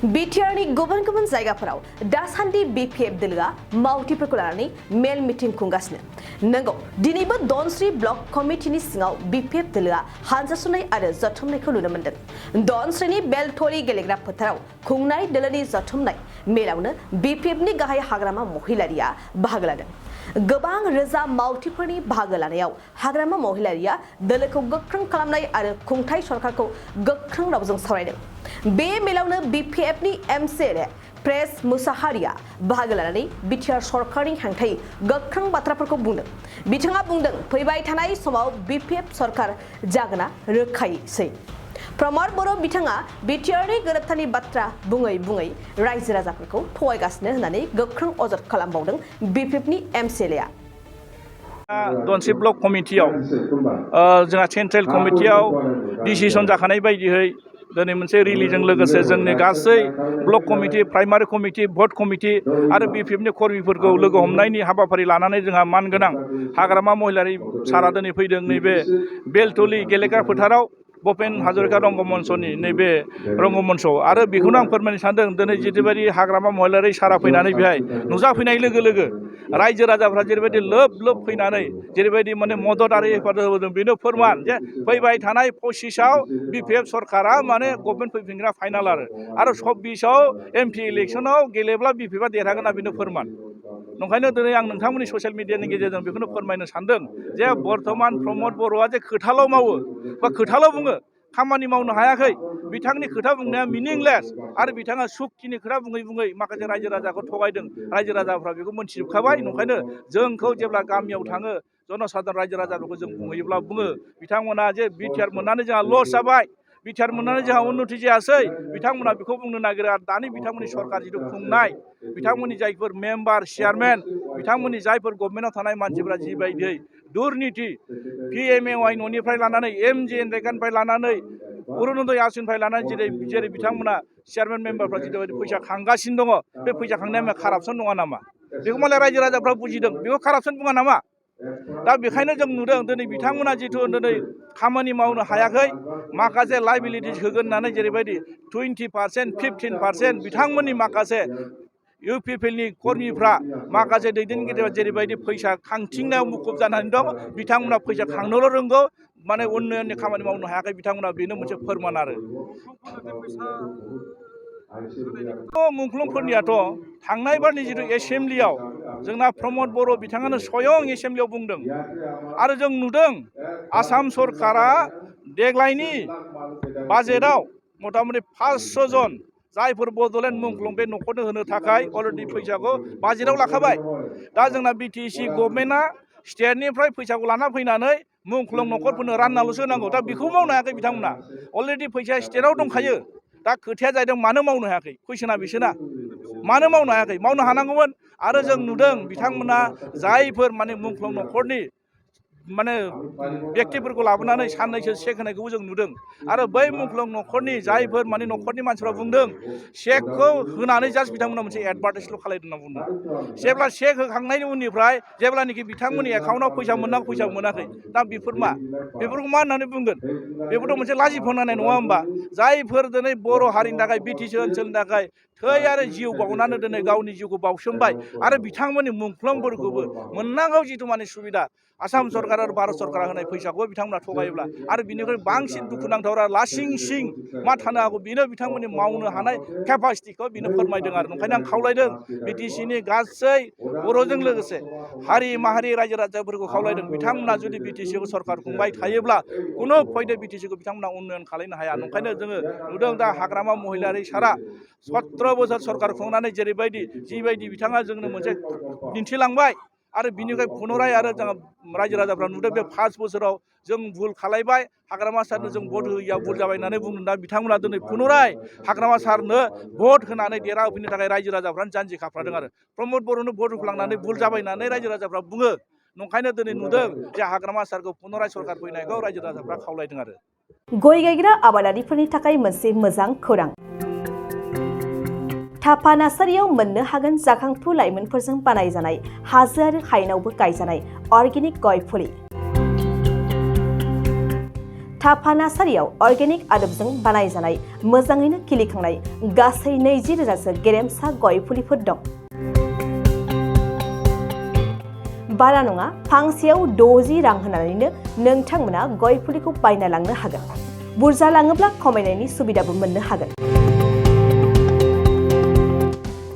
बिटिआरनि गुबुन गुबुन जायगाफोराव दासान्दि बिपिएफ दोलोआ मावथिफोरखौ लानानै मेल मिटिं खुंगासिनो। नंगौ, दिनैबो धनस्री ब्लक कमिटिनि सिङाव बिपिएफ दोलोआ हानजा सुनाय आरो जथुमनायखौ नुनो मोन्दों। धनस्रीनि बेलथरि गेलेग्रा फोथाराव खुंनाय दोलोनि जथुमनाय मेलावनो बिपिएफनि गाहाय हाग्रामा महिलारिया बाहागो लादों। गोबां रोजा मावथिफोरनि बाहागो लानायाव हाग्रामा महिलारिया दोलोखौ गोख्रों खालामनाय आरो खुंथाय सरकारखौ गोख्रों रावजों सावरायदों। बे मेलावनो बिपिएफनि एमसिएलए प्रेस मुसाहारिया बाहागो लानानै बिटिआर सरकारनि हेंथायै गोख्रों बाथ्राफोरखौ बुंदों। बिथाङा बुंदों, फैबाय थानाय समाव बिपिएफ सरकार जागोना रोखायैसै। प्रमद बर' बिथाङा बिटिआरनि गोरोबथानि बाथ्रा बुङै बुङै रायजो राजाफोरखौ थगायगासिनो होननानै गोख्रों अजद खालामबावदों बिपिएफनि एमसिएलएआ। धनस्री ब्लक कमिटियाव जोंहा सेन्ट्रेल कमिटियाव डिसिसन जाखानाय बायदियै दिनै मोनसे रिलिजों लोगोसे जोंनि गासै ब्लक कमिटि, प्राइमारि कमिटि, भट कमिटि आरो बिपिएफनि कर्मिफोरखौ लोगो हमनायनि हाबाफारि लानानै जोंहा मानगोनां हाग्रामा महिलारि सारा दिनै फैदों नैबे बेलथलि गेलेग्रा फोथाराव भुपेन हाजरिका रंगमन्चनि नैबे रंगमन्चआव। आरो बेखौनो आं फोरमायनो सानदों, दिनै जेरैबायदि हाग्रामा महिलारि सारा फैनानै बेहाय नुजाफैनाय लोगो लोगो रायजो राजाफ्रा जेरैबायदि लोब लोब फैनानै जेरैबायदि माने मदद आरो हेफाजाब होदों, बेनो फोरमान जे फैबाय थानाय 25आव बिपिएफ सरकारा माने गभर्नमेन्ट फैफिनग्रा फाइनाल आरो 26आव एमपि इलेक्सनाव गेलेब्ला बिपिएफआ देरहागोन, बेनो फोरमान। ओंखायनो दिनै आं नोंथांमोननि ससियेल मिडियानि गेजेरजों बेखौनो फोरमायनो सानदों जे बर्थमान प्रमद बर'आ जे खोथाल' मावो बा खोथाल' बुङो, खामानि मावनो हायाखै। बिथांनि खोथा बुंनाया मिनिंलेस आरो बिथाङा सुखिनि खोथा बुङै बुङै माखासे रायजो राजाखौ थगायदों। रायजो राजाफ्रा बेखौ मोनथिजोबखाबाय। ओंखायनो जोंखौ जेब्ला गामियाव थाङो जनसाधारन रायजो राजाफोरखौ जों बुंहैयोब्ला बुङो बिथांमोना जे बिटिआर मोननानै जोंहा लस जाबाय, बिटिआर मोननानै जोंहा उन्नति जायासै, बिथांमोना बेखौ बुंनो नागिरो। आरो दानि बिथांमोननि सरकार जिथु खुंनाय, बिथांमोननि जायफोर मेम्बार, चेयारमेन, बिथांमोननि जायफोर गभर्नमेन्टआव थानाय मानसिफ्रा जिबायदियै दुर्निति पिएमएवाइ न'निफ्राय लानानै एमजिएनरेगानिफ्राय लानानै अरुनदय आसनिफ्राय लानानै जेरै बिथांमोना चेयारमेन मेम्बारफ्रा जिबायदि फैसा खांगासिनो दङ, बे फैसा खांनाया कारापसन नङा नामा? बेखौ मालाय रायजो राजाफ्रा बुजिदों, बेखौ कारापसन बुङा नामा? दा बेखायनो जों नुदों दिनै बिथांमोना जिथु दिनै खामानि मावनो हायाखै, माखासे लाइबिलिटिस होगोन होननानै जेरैबायदि 20%, 15% बिथांमोननि माखासे इउपिपिएलनि कर्मिफ्रा माखासे दैदेनगिरिफ्रा जेरैबायदि फैसा खांथिंनायाव मुखुब जानानै दं, बिथांमोना फैसा खांनोल' रोंगौ, माने उन्नयननि खामानि मावनो हायाखै बिथांमोना, बेनो मोनसे फोरमान आरो। मुंख्लंफोरनियाथ' थांनाय बारनि जिथु एसेम्ब्लियाव जोंना प्रमद बर' बिथाङानो स्वयं एसेम्ब्लियाव बुंदों आरो जों नुदों आसाम सरकारा देग्लायनि बाजेटआव मथा मथि 500 जन जायफोर बड'लेण्ड मुंख्लं बे न'खरनो होनो थाखाय अलरेडि फैसाखौ बाजेटआव लाखाबाय। दा जोंना बिटिसि गभर्नमेन्टआ स्टेटनिफ्राय फैसाखौ लाना फैनानै मुंख्लं न'खरफोरनो राननाल'सो होनांगौ। दा बेखौ मावनो हायाखै बिथांमोना, अलरेडि फैसाया स्टेटआव दंखायो। दा खोथाया जाहैदों मानो मावनो हायाखै, कुइसना बिसोरना मानो मावनो हायाखै? मावनो हानांगौमोन। आरो जों नुदों बिथांमोना जायफोर माने मुंख्लं न'खरनि माने व्यक्तिफोरखौ लाबोनानै साननैसो चेक होनायखौबो जों नुदों। आरो बै मुंख्लं न'खरनि जायफोर माने न'खरनि मानसिफ्रा बुंदों चेकखौ होनानै जास्ट बिथांमोना मोनसे एडभार्टाइसल' खालायदों होनना बुंदों। जेब्ला चेक होखांनायनि उननिफ्राय जेब्लानोखि बिथांमोननि एकाउन्टआव फैसा मोननांगौ फैसा मोनाखै, दा बेफोर मा? बेफोरखौ मा होननानै बुंगोन? बेफोरथ' मोनसे लाजिफोनांनाय नङा होमबा? जायफोर दिनै बर' हारिनि थाखाय, बिटिसि ओनसोलनि थाखाय थै आरो जिउ बावनानै दिनै गावनि जिउखौ बावसोमबाय आरो बिथांमोननि मुंख्लंफोरखौबो मोननांगौ जिथु माने सुबिदा आसाम सरकार आरो भारत सरकारा होनाय फैसाखौ बिथांमोना थगायोब्ला आरो बिनिख्रुइ बांसिन दुखुनांथाव लासिं सिं मा थानो हागौ, बेनो बिथांमोननि मावनो हानाय केपासिटिखौ बेनो फोरमायदों आरो। ओंखायनो आं खावलायदों बिटिसिनि गासै बर'जों लोगोसे हारि माहारि रायजो राजाफोरखौ खावलायदों, बिथांमोना जुदि बिटिसिखौ सरकार खुंबाय थायोब्ला कुनु फैदो बिटिसिखौ बिथांमोना उन्नयन खालामनो हाया। ओंखायनो जोङो नुदों दा हाग्रामा महिलारि सारा 17 बोसोर सरकार खुंनानै जेरैबायदि जिबायदि बिथाङा जोंनो मोनसे दिन्थिलांबाय आरो बिनिफ्राय पुनराय आरो जों रायजो राजाफ्रा नुदों बे 5 बोसोराव जों भुल खालायबाय, हाग्रामा सारनो जों भट होयैयाव भुल जाबाय होननानै बुंदों। दा बिथांमोना दिनै पुनराय हाग्रामा सारनो भट होनानै देरहाहोफिननो थाखाय रायजो राजाफ्रानो जानजि खाफ्रादों आरो। प्रमद बर'नो भट होफ्लांनानै भुल जाबाय होननानै रायजो राजाफ्रा बुङो। ओंखायनो दिनै नुदों जे हाग्रामा सारखौ पुनराय सरकार फैनायखौ रायजो राजाफ्रा खावलायदों आरो। गय गायग्रा आबादारिफोरनि थाखाय मोनसे मोजां खौरां। थापा नार्सारियाव मोननो हागोन जाखांफु लाइमोनफोरजों बानायजानाय हाजो आरो हायेनावबो गायजानाय अर्गेनिक गय फुलि। थाफा नार्सारियाव अर्गेनिक आदबजों बानायजानाय मोजाङैनो खिलिखांनाय गासै 20,000सो गेरेमसा गय फुलिफोर दं। बारा नङा, फांसेयाव 60 रां होनानैनो नोंथांमोना गय फुलिखौ बायना लांनो हागोन। बुरजा लाङोब्ला खमायनायनि सुबिदाबो मोननो हागोन।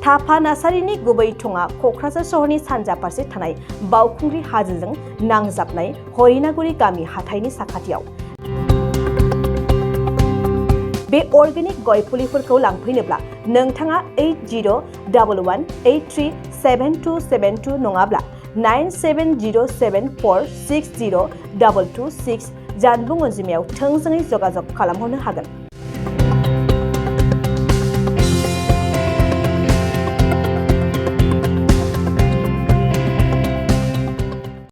थाफा नार्सारिनि गुबै थङा क'क्राझार सहरनि सानजा फारसे थानाय बावखुंग्रि हाजोजों नांजाबनाय हरिनागुरि गामि हाथाइनि साखाथियाव। बे अर्गेनिक गय फुलिफोरखौ लांफैनोब्ला नोंथाङा 8011837272 नङाब्ला 9707460226 जानबुं अनजिमायाव थोंजोङै जगाजग खालामहरनो हागोन।